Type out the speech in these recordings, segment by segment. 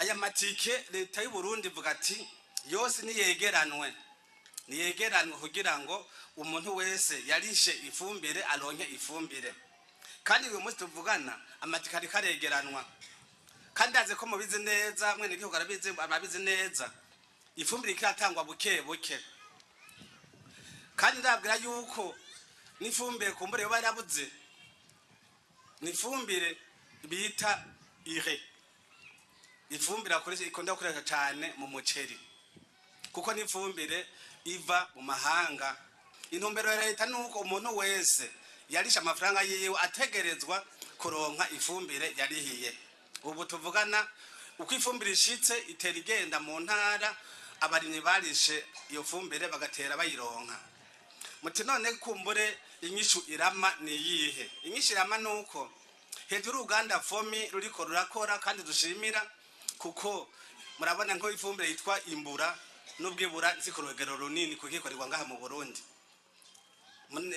Aya matike leta y'u Burundi ivuga ati yose niyegeranwe, niyegeranwe kugira ngo umuntu wese yarishe ifumbire aronke ifumbire. Kandi uyu munsi tuvugana amatike ariko aregeranwa, kandi azi ko mubizi neza, mwene gihugu arabizi, ababizi neza, ifumbire ikiratangwa buke buke. Kandi ndabwira yuko n'ifumbire kumbure yoba yarabuze ni ifumbire bita urée, ifumbire akoresha ikunda gukoresha cyane mu muceri, kuko n'ifumbire iva mu mahanga. Intumbero ya leta nuko umuntu wese yarisha amafaranga yiwe ategerezwa kuronka ifumbire yarihiye. Ubu tuvugana, uko ifumbire ishitse itera igenda mu ntara, abarimyi barishe iyo fumbire bagatera bayironka. Muti none kumbure inyishu irama ni iyihe? Inyishu irama nuko hejuru uruganda FOMI ruriko rurakora, kandi dushimira, kuko murabona nko ifumbire yitwa imbura n'ubwibura nzi ku rugero runini kuko ikorerwa ngaha mu Burundi.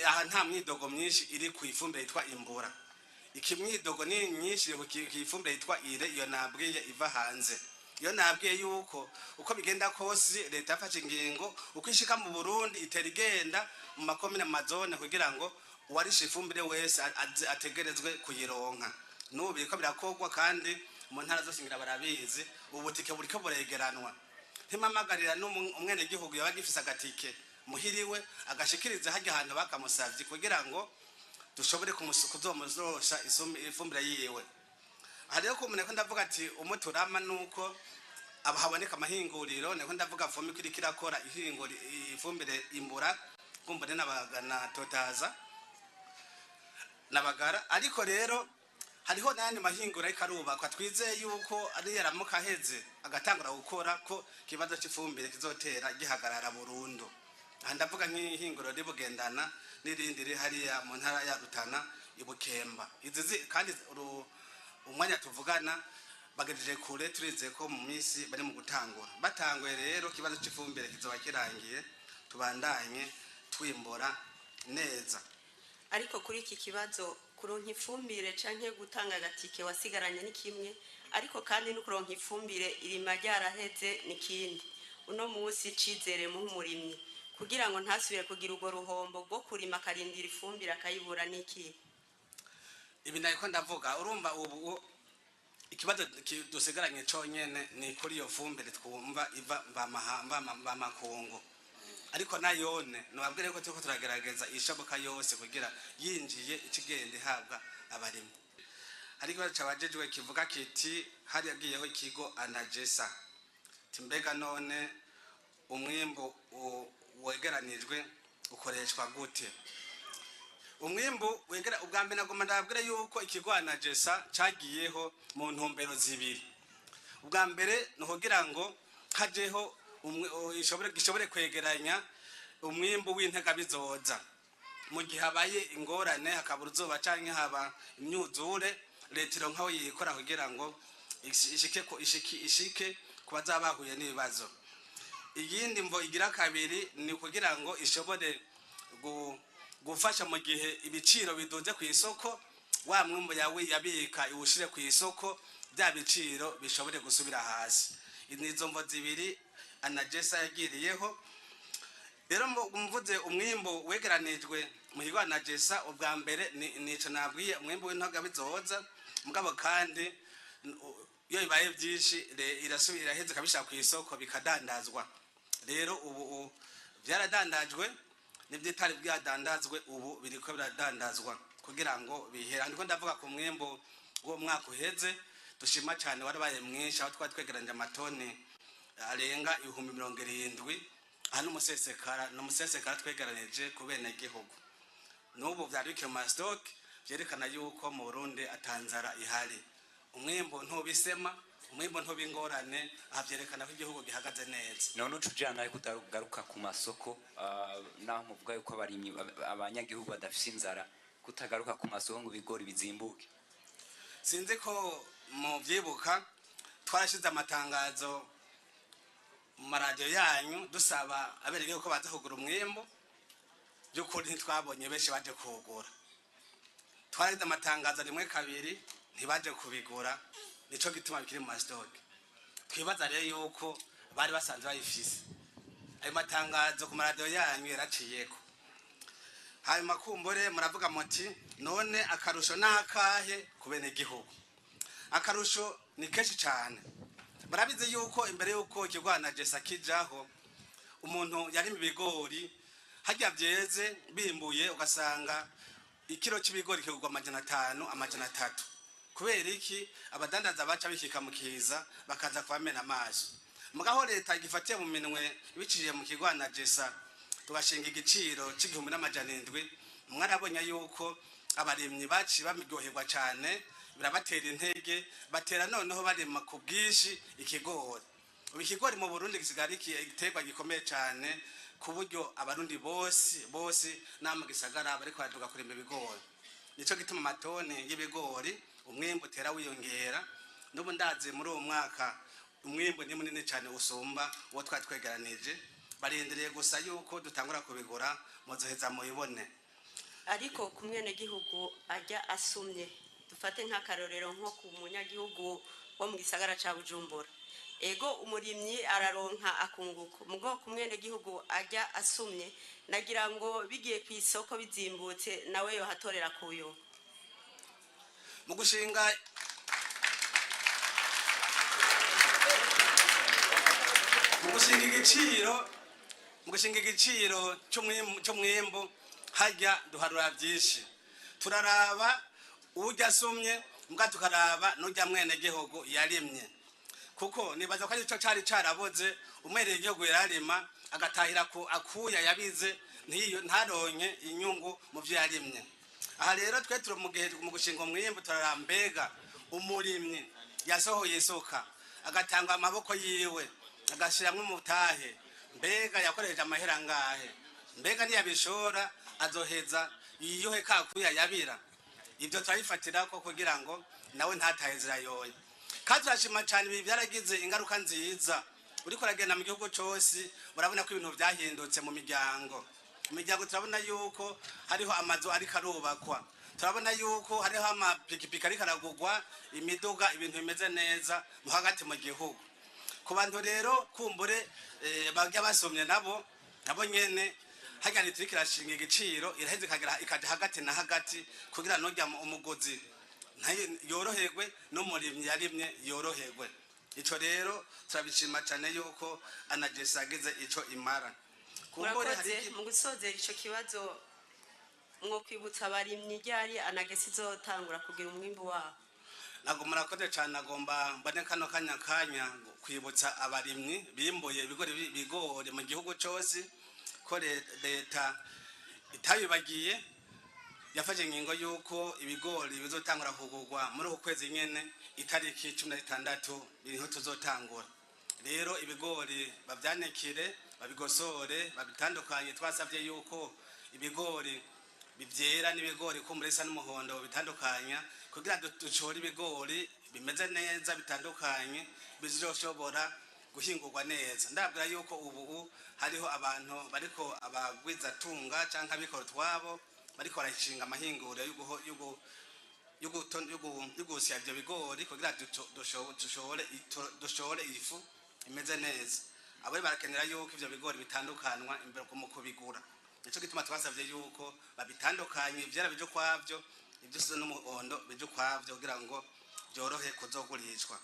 Aha nta myidogo myinshi iri ku ifumbire yitwa imbura. Iki myidogo ni myinshi ku ifumbire yitwa urée, iyo nabwiye iva hanze. Iyo nabwiye yuko uko bigenda kose leta yafashe ingingo, uko ishika mu Burundi itera igenda mu makomine, mu mazone, kugira ngo uwarishe ifumbire wese ategerezwe kuyironka. N'ubu biriko birakorwa, kandi mu ntara zose ngira barabizi, ubu butike buriko buregeranwa. Ntimamagarira n'umwenegihugu yaba agifise agatike muhiriwe agashikiriza harya ahantu bakamusavye, kugira ngo dushobore kuzomuzosha ifumbire yiwe. Aha rero kumenya ko ndavuga ati umuti urama nuko aba haboneka amahinguriro, niko ndavuga FOMI ko iriko irakora ihingura ifumbire imbura, kumbure n'abagana totaza nabagara. Ariko rero hariho n'ayandi mahinguro ariko arubakwa, twizeye yuko ari yaramuka aheze agatangura gukora, ko ikibazo cy'ifumbire kizotera gihagarara burundu. Aha ndavuga nk'ihinguro ribugendana n'irindi riri hariya mu ntara ya Rutana ibukemba. Izi kandi umwanya tuvugana bagejeje kure, turizeye ko mu minsi bari mu gutangura. Batanguye rero, ikibazo cy'ifumbire kizoba kirangiye, tubandanye twimbura neza. Ariko kuri iki kibazo, kuronka ifumbire canke gutanga agatike wasigaranye ni kimwe, ariko kandi no kuronka ifumbire irima ryaraheze ni kindi. Uno munsi icizere muha umurimyi kugira ngo ntasubire kugira urwo ruhombo rwo kurima akarindira ifumbire akayibura niki? Ibi nariko ndavuga, urumva ubu ikibazo dusigaranye conyene ni kuri iyo fumbire twumva iva mvamakungu, ariko nayone nobabwire ko turiko turagerageza ishoboka yose kugira yinjiye ikigenda ihabwa abarimyi. Hari ikibazo cabajejwe kivuga kiti hari yagiyeho ikigo ANAGESSA, ti mbega none umwimbu wegeranijwe ukoreshwa gute? Umwimbu wegera, ubwa mbere nagomba ndababwire yuko ikigo ANAGESSA cagiyeho mu ntumbero zibiri. Ubwa mbere ni ukugira ngo hajeho gishobore kwegeranya umwimbu w'integabizoza mu gihe habaye ingorane, hakaba uruzuba canke haba imyuzure, leta ironka aho yikora kugira ngo ishike ku bazaba bahuye n'ibibazo. Iyindi mvo igira kabiri ni kugira ngo ishobore gufasha mu gihe ibiciro biduze ku isoko, wa mwimbu yawe yabika iwushire ku isoko, bya biciro bishobore gusubira hasi. Nizo mvo zibiri ANAGESSA yagiriyeho. Rero mvuze umwimbu wegeranijwe mu kigo ANAGESSA, ubwa mbere nico nabwiye, umwimbu w'intoga bizoza, mugabo kandi iyo bibaye byinshi irasubira iraheza ikabishira ku isoko bikadandazwa. Rero ubu byaradandajwe, n'ibyitari bwadandazwe ubu biriko biradandazwa kugira ngo bihere. Ndiko ndavuga ku mwimbu w'uwo mwaka uheze dushima cyane, warabaye mwinshi, aho twari twegeranyije amatoni arenga 70,000. Aha n'umusesekara, n'umusesekara twegeranije ku benegihugu. N'ubu vyari bikiri mu ma stock, vyerekana yuko mu Burundi atanzara ihari. Umwimbu ntubisema, umwimbu ntuba ingorane. Aha vyerekana ko igihugu gihagaze neza. None uca ujana ariko utagaruka ku masoko, naho muvuga yuko abarimyi, abanyagihugu badafise inzara, kutagaruka ku masoko ngo ibigori bizimbuke? Sinzi ko muvyibuka, twarashize amatangazo mu maradiyo yanyu dusaba abenegihugu ko baza kugura umwimbu. By'ukuri ntitwabonye benshi baje kuwugura. Twarashize amatangazo rimwe, kabiri, ntibaje kubigura, nico gituma bikiri mu ma stock. Twibaza rero yuko bari basanzwe bayifise. Ayo matangazo ku maradiyo yanyu yaraciyeko. Hanyuma kumbure muravuga muti: "None akarusho n'akahe ku benegihugu?" Akarusho ni kenshi cyane. Murabizi yuko imbere yuko ikigo ANAGESSA kijaho, umuntu yarima ibigori, harya byeze bimbuye, ugasanga ikiro cy'ibigori kigurwa 500, 300. Kubera iki? Abadandaza baca bikika mu kiza, bakaza kubamena amaso. Mugaho leta igifatiye mu minwe biciye mu kigo ANAGESSA, tugashinga igiciro c'1700, mwarabonye yuko abarimyi baciye bamuryoherwa cyane, birabatera intege, batera noneho barima ku bwinshi ikigori. Ubu ikigori mu Burundi gisigaye ari igiterwa gikomeye cyane, ku buryo Abarundi bose bose n'abo mu gisagara bariko baraduga kurima ibigori. Nico gituma amatoni y'ibigori, umwimbu utera wiyongera. N'ubu ndazi muri uwo mwaka umwimbu ni munini cyane usumba uwo twari twegeranije. Barindiriye gusa yuko dutangura kubigura, muzoheza mubibone. Ariko ku mwenegihugu ajya asumye, dufate nk'akarorero nko ku munyagihugu wo mu gisagara ca Bujumbura, ego umurimyi araronka akunguko, mugo ku mwenegihugu ajya asumye, nagira ngo bigiye ku isoko bizimbutse, nawe yohatorera kuyo? Mu gushinga igiciro cy'umwimbu, hajya duharura byinshi. Turaraba ujya asumye, mbwa tukaraba n'ujya mwenegihugu yarimye, kuko nibaza ko aricyo cari caraboze. Umwenegihugu yararima agatahira ku akuya yabize, ntaronke inyungu mu vyo yarimye. Aha rero twe turi mu gihe mu gushinga umwimbu turaraba: mbega umurimyi yasohoye isuka, agatanga amaboko yiwe, agashiramwo umutahe, mbega yakoresheje amahera angahe? Mbega niyabishora azoheza yiyuhe kakuya yabira? Ibyo turabifatira ko kugira ngo nawe ntatahe zirayoye. Kandi turashima cyane, ibi byaragize ingaruka nziza. Uriko uragenda mu gihugu cyose, urabona ko ibintu byahindutse mu miryango. Mu miryango turabona yuko hariho amazu ariko arubakwa, turabona yuko hariho amapikipiki ariko aragugwa, imiduga, ibintu bimeze neza mu hagati mu gihugu. Ku bantu rero kumbure bajya basomye, nabo nyene harya leta iriko irashinga igiciro, iraheze ikagera ikaja hagati na hagati, kugira nurya umuguzi yoroherwe, n'umurimyi yarimye yoroherwe. Ico rero turabishima cyane yuko ANAGESSA yagize ico imara. Kumbure hari Murakoze. Mu gusozera ico kibazo, mwo kwibutsa abarimyi ryari ANAGESSA izotangura kugira umwimbu wabo? Ntabwo, murakoze cyane. Agomba mbone kano kanya kwibutsa abarimyi bimbuye ibigori mu gihugu cyose ko leta itabibagiye. Yafashe ingingo y'uko ibigori bizotangura kugurwa muri uku kwezi nyene, itariki 16 niho tuzotangura. Rero ibigori babyanikire, babigosore, babitandukanye. Twasabye yuko ibigori bibyera n'ibigori kumbura isa n'umuhondo bitandukanya, kugira ducore ibigori bimeze neza, bitandukanye, bizoshobora guhingurwa neza. Ndabwira yuko ubu hariho abantu bariko, abagwizatunga canke abikora utwabo, bariko barashinga amahinguriro y'ugusya ivyo bigori, kugira dushore ifu imeze neza. Abo barakenera yuko ivyo bigori bitandukanwa imbere mu kubigura. Nico gituma twasavye yuko babitandukanye, ivyera bija ukwavyo, ivyisa n'umuhondo bija ukwavyo, kugira ngo byorohe kuzogurishwa.